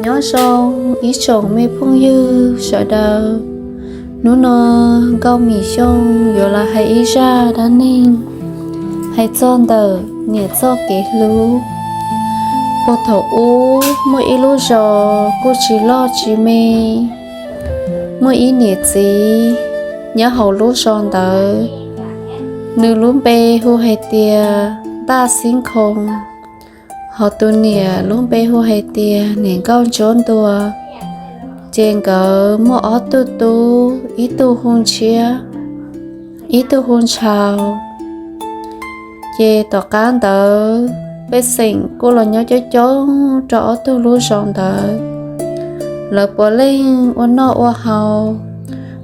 Nyob zoo ib tsoom me phooj ywg sawv daws. Hnub no Nkauj Mim Xyooj yuav los hais ib zaj dab neeg hais txog ntawm niam txoj kev hlub. Puag thaum ub muaj ib lub zos kuj tsis loj tsis me, muaj ib niam txiv nyob hauv lub zos ntawd. Nws lub npe hu hais tias Ntaj Xib Khoo, hos tus niam lub npe hu hais tias niam Nkauj Ntsuab Ntua. Ces nkawd muaj ob tug tub, ib tug hu Ntshiab, ib tug hu Ntshav. Ces tom qab ntawd pej xeem kuj los nyob coob coob rau ob tug lub zos ntawd. Lawv puav leej ua noj ua haus,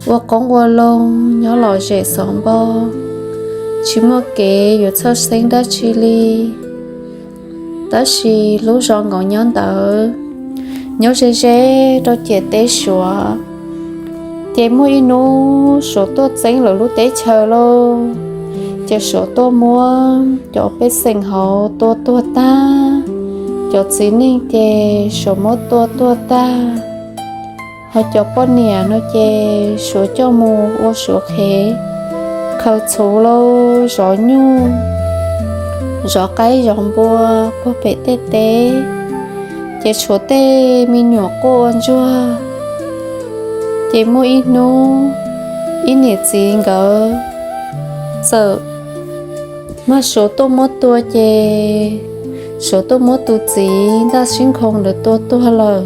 ua qoob ua loo, nyob lom zem xov npo, tsis muaj kev yuav txhawj xeeb dab tsi li. Tab sis lub zos nkaus nyob ntawd nyob ze ze rau ciam teb Suav. Ces muaj ib hnub Suav tuaj txeeb lawv lub teb chaws lauj, ces Suav tuaj muab cov pej xeem hauv tua tuag tag. Cov txiv neej ces Suav muab tua tuag tag, hos cov poj niam no ces Suav coj mus ua Suav qhev khaws txhuv lauj, zov nyuj, zov qaib zov npua puag pem tej teb, ces tshuav tej me nyuam quaj ua ntsuag. Ces muaj ib hnub ib niam txiv nkawd txawm mag Suav tuaj muab tua, ces Suav tuaj muab tus txiv Ntaj Xib Khoo ntawd tua tuag lawm.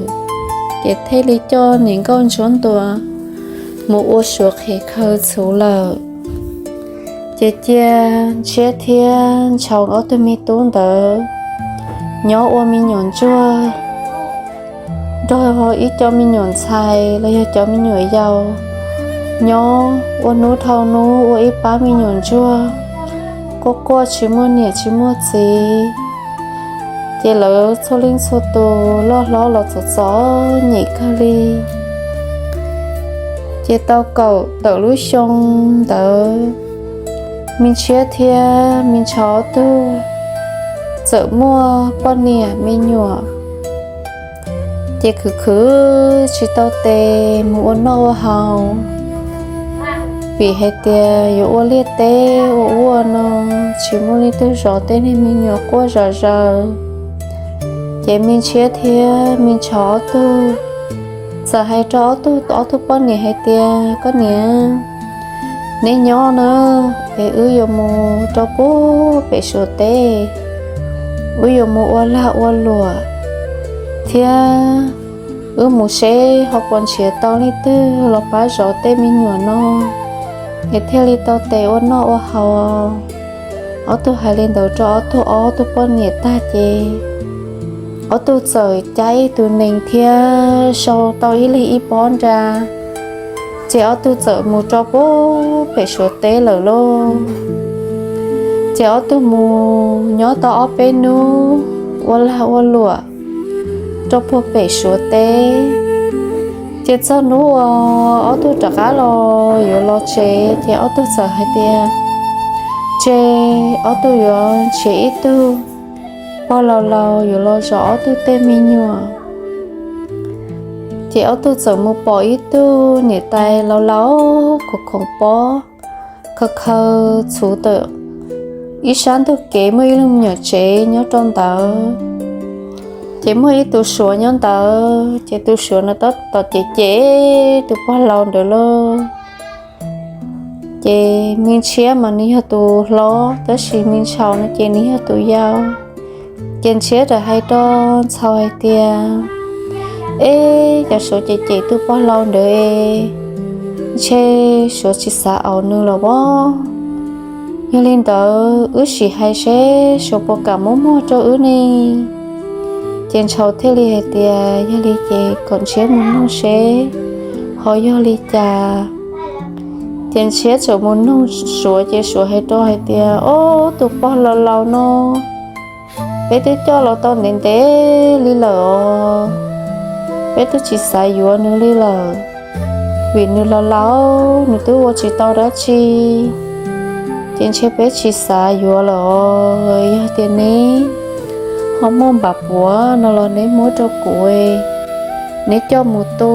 Ces thiaj li coj niam Nkauj Ntsuab Ntua mus ua Suav qhev khaws txhuv lawm. Ces cia Ntshiab thiab Ntshav ob tug me tub ntawd nyob ua me nyuam ntsuag nrog ib co me nyuam ntxhais los yog cov me nyuam yaus, nyob ua hnub dhau hnub ua ib pab me nyuam ntsuag, quaj quaj tsis muaj niam tsis muaj txiv. Ces lawv txhua leej txhua tus loj hlob los txom txom nyem kawg li. Ces tau kaum tawm lub xyoo ntawd, Me Ntshiab thiab Me Ntshav ob tug txawm muaj poj niam me nyuam. Ces khwv khwv tsis tau tes mus ua noj ua haus, vim hais tias yuav ua liaj teb ua ub ua no, tsis muaj leej twg zov tej niag me nyuam quaj zom zaws. Ces Me Ntshiab thiab Me Ntshav ob tug txawm hais rau ob tug, ob tug poj niam hais tias, Koj niam, neb nyob na, es wb yuav mus rau puag pem Suav teb, wb yuav mus ua lag ua luam thiab wb mus seb ho puas nrhiav tau leej twg los pab zov tej me nyuam no, es thiaj li tau tes ua noj ua haus. Ob tug hais li ntawd rau ob tug, ob tug poj niam tag ces ob tug txawm caij ib tus nees thiab sau tau ib leeg ib pob nra, ces ob tug txawm mus rau puag pem Suav teb lawm lauj. Ces ob tug mus nyob tau ob peb hnub ua lag ua luam rau puag pem Suav teb. Ces txog hnub uas ob tug rov qab los yuav los tsev ces ob tug txawm hais tias, Ces ob tug yuav nrhiav ib tug pog laus laus yuav los zov ob tug tej me nyuam. Ces ob tug txawm mus pom ib tug niam tais laus laus khoov khoov pob, khaws khaws txhuv tawm ib sab ntug kev, muaj ib lub me nyuam tsev nyob rau ntawd. Ces muaj ib tus Suav nyob ntawd, ces tus Suav no tab tom cem cem tus pog laus ntawd lauj. Ces Me Ntshiab mas nws yog tus hlob, tab sis Me Ntshaus no ces nws yog tus yau. Ces Ntshiab txawm hais rau Ntshaus hais tias, Eb, cov Suav cem cem tus pog laus ntawd, ntshe Suav tsis xav aus nws los as. Yog li ntawd wb sim hais seb Suav puas kam muab muag rau wb ne. Ces Ntshaus thiaj li hais tias, Yog li ces kom Ntshiab mus noog seb ho yog li cas. Ces Ntshiab txawm mus noog Suav, ces Suav hais rau hais tias, Ob, tus pog laus laus no peb twb coj los tau ntev ntev li lawm os, peb twb tsis xav yuav nws li lawm, vim nws laus laus, nws twb ua tsis tau dab tsi, ces ntshe peb tsis xav yuav lawm os. Yog tias neb Ho muaj npam puav no los neb muab rau kuv, neb coj mus tu,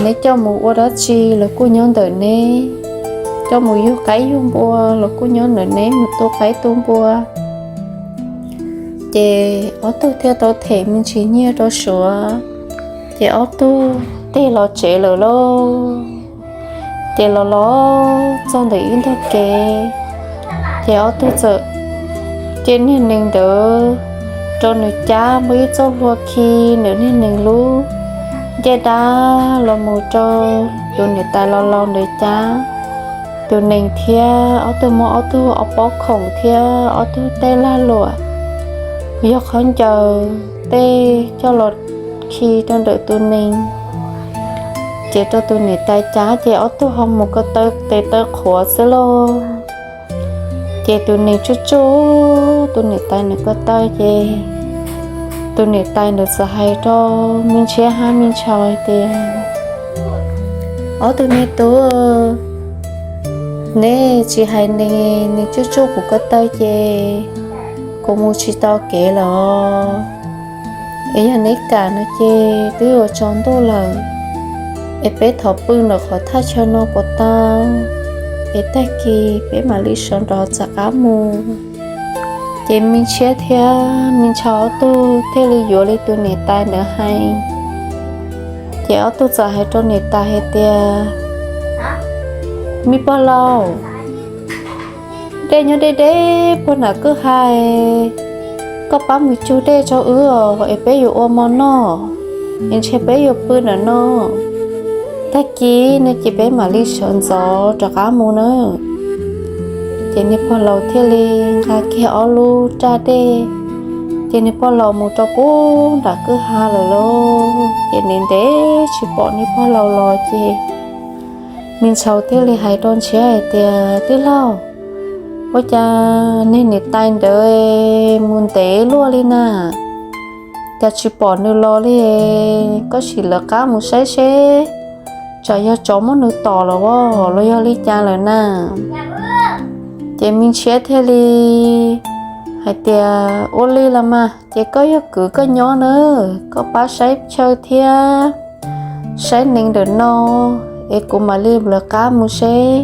neb coj mus ua dab tsi los kuj nyob ntawm neb, coj mus yug qaib yug npua los kuj nyob ntawm neb, mus tu qaib tu npua. Ces ob tug thiaj tau them me ntsis nyiaj rau Suav, ces ob tug tig los tsev lawm lauj. Ces los los txog ntawm ib ntug kev, ces ob tug txawm cia niag nees ntawd rau nws cab, muaj ib txoj hlua khi nws niag nees lub ncej dab los mus rau tus niam tais laus laus ntawd cab. Tus nees thiab ob tug muab ob tug ob pob khoom thiab ob tug tej lag luam yog khaub ncaws tej coj los khi rau ntawm tus nees, ces rau tus niam tais cab, ces ob tug ho mus ko taw tes taw qhuav xwb lauj. Ces tus nees tsuj tsuj tus niam tais nws ko taw, ces tus niam tais nws txawm hais rau me ntshiab hab me ntshaus hais tias, Ob tug me tub, neb tsis hais nees, nees tsuj tsuj kuv ko taw ces kuv mus tsis tau kev lawm. Es yog neb kam no ces twb yuav tsaus ntuj lawm, es peb thov pw ntawm qhov thaj chaw no puas tau? Es tag kis peb mam li sawv nrov rov qab mus. Ces me ntshiab thiab me ntshaus ob tug thiaj li yuav li tus niam tais ntawd hais. Ces ob tug txawm hais rau niam tais hais tias, Me pog laus, dej nyob deb deb puag nram kwj ha, koj pab mus cug dej rau wb os, es peb yuav ua mov noj, es ntshe peb yuav pw ntawm no. Tag kis no ces peb mam li sawv ntxov rov qab mus nawb. Ces niag pog laus thiaj li nqa kiag ob lub raj dej, ces niag pog laus mus rau puag nram kwj ha lawm lauj. Ces ntev ntev tsis pom niag pog laus los, ces me ntshaus thiaj li hais rau ntshiab hais tias, Tij laug, ua cas niag niam tais ntawd mus ntev luaj li na? Cas tsis pom nws los li? Koj sim lawv qab mus saib seb tsam yog tsov muab nws tom los los yog li cas lawm na. Ces me ntshiab thiaj li hais tias, Ua li los mas, ces koj yog kwv koj nyob na, koj pab saib chaw thiab saib nees ntawm no, es kuv mam li lawv qab mus seb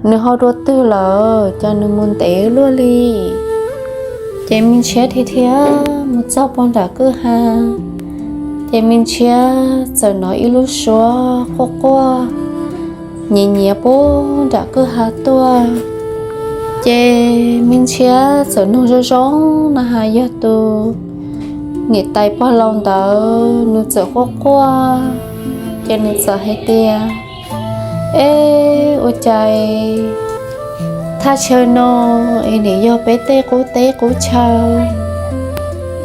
nws ho dua twg lawm, cas nws mus ntev luaj li. Ces me ntshiab thiaj thiab mus txog puag nram kwj ha, ces me ntshiab txawm hnov ib lub suab quaj quaj nyiav nyiav puag nram kwj ha tuaj. Ces me ntshiab txawm nug zoo zoo na has yog tus niam tais pog laus ntawd nws txawm quaj quaj, ces nws txawm hais tias, Eb, ua cas thaj chaw no es nim yog peb tej qub teb qub chaw,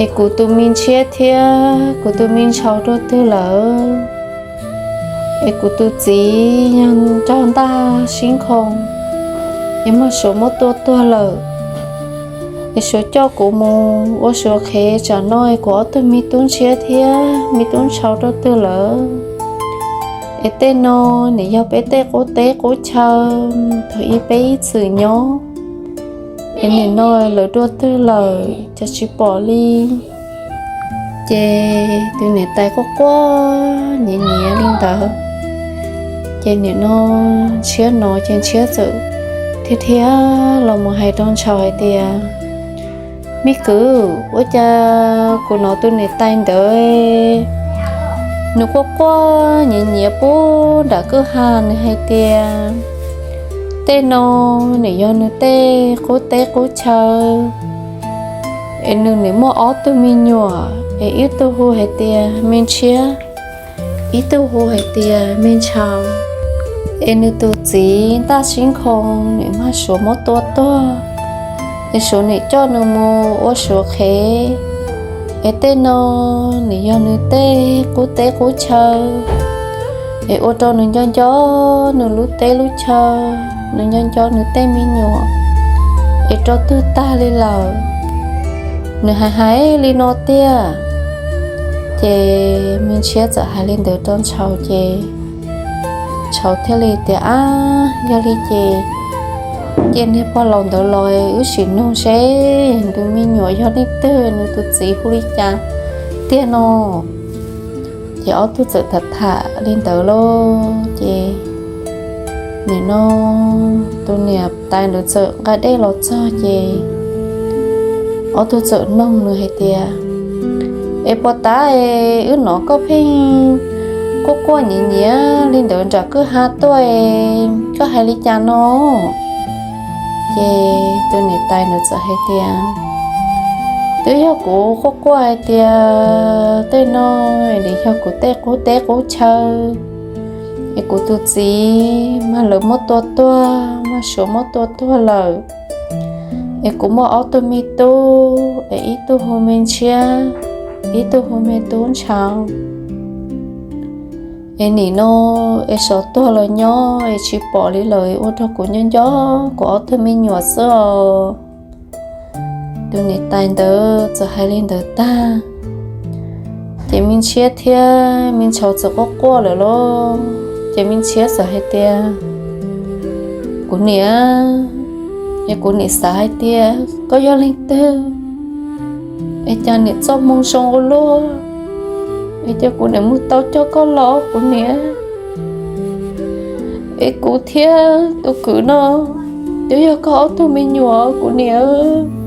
es kuv tus me ntshiab thiab kuv tus me ntshaus dua twg lawm? Es kuv tus txiv yog raug ntaj sib nkhaus, es muab suav muab tua tuag lawm. Es suav coj kuv mus ua suav qhev tsam no es kuv ob tug me tub ntshiab thiab me tub ntshaus dua twg lawm? Es tej no nim yog peb tej qub teb qub chaw thaum ub peb ib txwm nyob, es nim no lawv dua twg lawm cas tsis pom li. Ces tus niam tais quaj quaj nyiav nyiav li ntawd. Ces nim no ntshiab no ces ntshiab txawm thiab thiab los mus hais rau ntshaus hais tias, Me kwv, ua cas kuv hnov tus niam tais ntawd nws quaj quaj nyiav nyiav puag nram kwj ha, nws hais tias tej no nim yog nws tej qub teb qub chaw, es nws nim muaj ob tug me nyuam, es ib tug hu hais tias me ntshiab, ib tug hu hais tias me ntshaus. Es nws tus txiv ntaj sib nkhaus nim muab suav muab tua tuag, es suav nim coj nws mus ua suav qhev. Es tej no nim yog nws tej qub teb qub chaw, es ua rau nws nco nco nws lub teb lub chaw, nws nco nco nws tej me nyuam, es rau twg tag li lawm. Nws hais hais li no tiag. Ces me ntshiab txawm hais li ntawd rau ntshaus ces ntshaus thiaj li tias, Ab, yog li ces cia niag pog laus ntawd los wb sim nug seb tus me nyuam yog leej twg, nws tus txiv hu li cas tiag no. Ces ob tug txawm tham tham li ntawd lauj, ces nim no tus niam tais ntawd txawm nqa dej los txog ces ob tug txawm noog nws hais tias, Es puas tav es wb hnov koj pheej quaj quaj nyiav nyiav li ntawd nram kwj ha tuaj, koj hais li cas no? Ces tus niam tais ntawd txawm hais tias, Twb yog kuv quaj quaj hais tias tej no es yog kuv tej qub teb qub chaw, es kuv tus txiv mas lawv muab tua tuag, mas Suav muab tua tuag lawm, es kuv muaj ob tug me tub, es ib tug hu me Ntshiab, ib tug hu me Tub Ntshaus. Es nim no es xyov tuag los nyob es tsis pom li lawm, ua rau kuv nyob nco kuv ob tug me nyuam xwb os. Tus niam tais ntawd txawm hais li ntawd tag, ces me Ntshiab thiab me Ntshaus txawm quaj quaj lawm lauj. Ces me Ntshiab txawm hais tias, Kuv niam, es kuv niam xav hais tias koj yog leej twg, es cas niam txoj hmoo zoo ua luaj, es cas kuv niam mus tau coj koj los kuv niam. Es kuv thiab tus kwv no twb yog koj ob tug me nyuam kuv niam.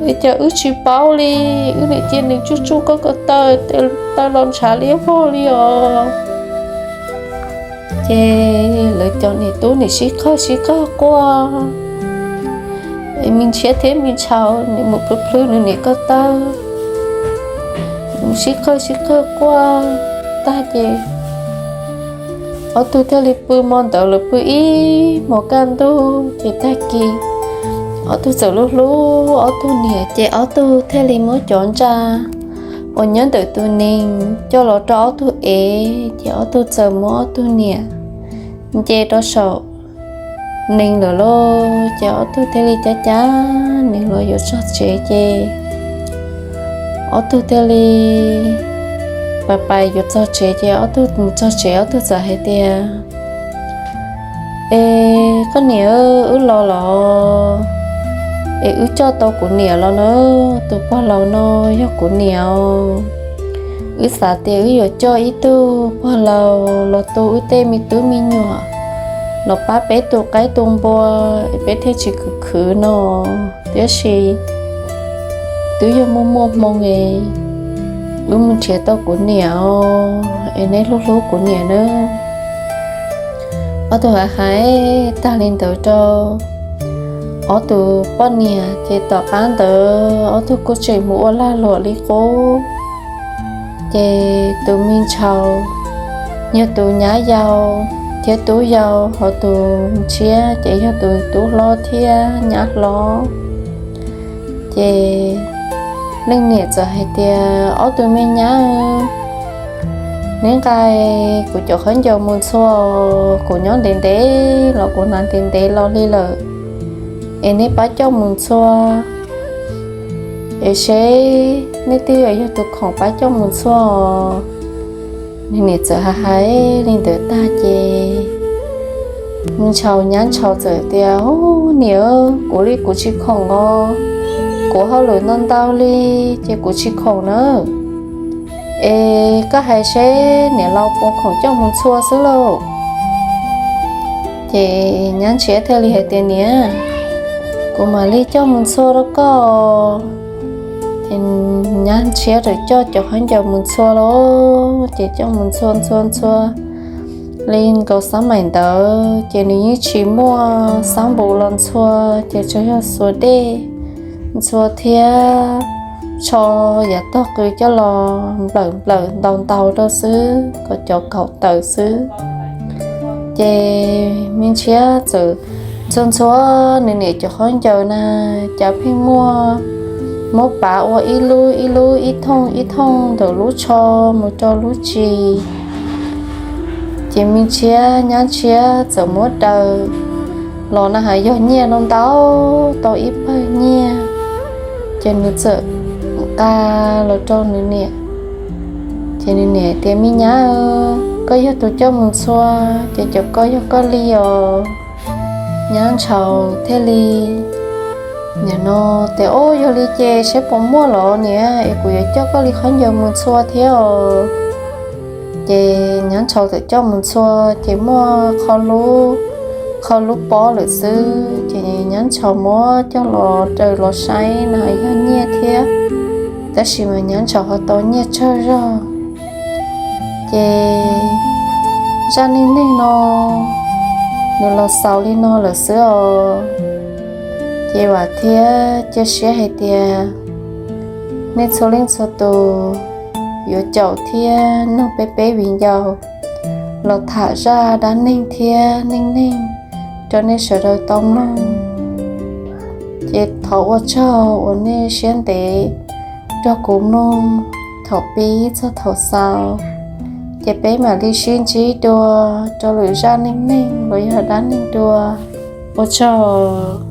Es cas wb tsis paub li, wb niam cia nws tsuj tsuj koj ko taw, taw los ntshav liab vog li os. Ces lawv cov niam tub nim sib qawg sib qawg quaj, es me Ntshiab thiab me Ntshaus nim mus plhws plhws nws niam ko taw, mus sib qawg sib qawg quaj tag ces ob tug thiaj li pw hmo ntawd, lawv pw ib hmos kaj ntug ces tag kis ob tug txawm hlub hlub ob tug niam ces ob tug thiaj li muab cov ntsa uas nyob ntawm tus nees coj los rau ob tug ev, ces ob tug txawm muab ob tug niam nce rau saum nees lawm lauj. Ces ob tug thiaj li cav cav nees los yuav txog tsev ces ob tug thiaj li pais pais yuav txog tsev ces ob tug mus txog tsev ob tug txawm hais tias, Es koj niam, wb los los, es wb coj tau kuv niam los na, tus pog laus no yog kuv niam os. Wb xav tias wb yuav coj ib tug pog laus los tu wb tej me tub me nyuam, los pab peb tu qaib tu npua, es peb thiaj tsis khwv khwv no. Tiam sis twb yog muaj muaj hmoo es wb mus nrhiav tau kuv niam os, es neb hlub hlub kuv niam nawb. Ob tug hais hais tag li ntawd rau ob tug poj niam ces tom qab ntawd ob tug kuj tseem mus ua lag luam li qub. Ces tus me Ntshaus yog tus nyab yau thiab tub yau, ho tus Ntshiab ces yog tus tub hlob thiab nyab hlob. Ces leej niam txawm hais tias, Ob tug me nyab, neb nqa kuv cov khaub ncaws mus ntxhua, kuv nyob ntev ntev los kuv hnav ntev ntev los li lawm, es neb pab coj mus ntxhua, es seb neb twb yog tus khoom pab coj mus ntxhua. Nws niam txawm hais hais li ntawd tag ces me Ntshaus nyab Ntshaus txawm tias, Ub niam, kuv li kuv tsis khoom os, kuv hauj lwm ntau ntau li ces kuv tsis khoom na. Es koj hais seb niam laus puas khoom coj mus ntxhua xwb lauj. Ces nyab Ntshiab thiaj li hais tias, Niam, kuv mam li coj mus ntxhua rau koj. Ces nyab Ntshiab txawm coj cov khaub ncaws mus ntxhua lauj, ces coj mus ntxhua ntxhua ntxhua li nkaus xab maim ntawd ces nws yeej tsis muaj xab npus los ntxhua, ces tsuas yog xuas dej ntxhua thiab tsho yav tog qw coj los nplawm nplawm ntaus ntaus rau xwb kom cov kaum tawm xwb. Ces me Ntshiab txawm ntxhua ntxhua nws niam cov khaub ncaws na, cas pheej muaj muab pav ua ib lub ib lub ib thooj ib thooj ntawm lub tsho mus rau lub tsis. Ces me Ntshiab nyab Ntshiab txawm muab daws los na has yog nyiaj no ntau tau ib pawg nyiaj, ces nws txawm nqa los rau nws niam. Ces nws niam tias, Me nyab, koj yog tus coj mus ntxhua, ces cov ko yog koj li os. Nyob Ntshaus thiaj li, nim no tias, Ub, yog li ces saib puas muaj los niam, es kuv yuav coj koj li khaub ncaws mus ntxhua thiab os. Ces Nyob Ntshaus txawm coj mus ntxhua, ces muaj qho lub, qho lub pob lawm xwb. Ces Nyob Ntshaus muab coj los raws los saib no yog nyiaj thiab, tab sis mas Nyob Ntshaus ho tau nyiaj tsawg zog. Ces zaj neej neeg no nws los xaus li no lawm xwb os. Ces vam thiab cia siab hais tias nej txhua leej txhua tus yuav caum thiab noog peb peb viv ncaus los tham zaj dab neeg thiab neej neeg rau nej sawv daws tau mloog. Ces thov ua tsaug uas nej siab ntev nrog kuv mloog thaum pib txog thaum xaus. Ces peb mam li sib ntsib dua rau lwm zaj neej neeg los yog dab neeg dua. Ua tsaug.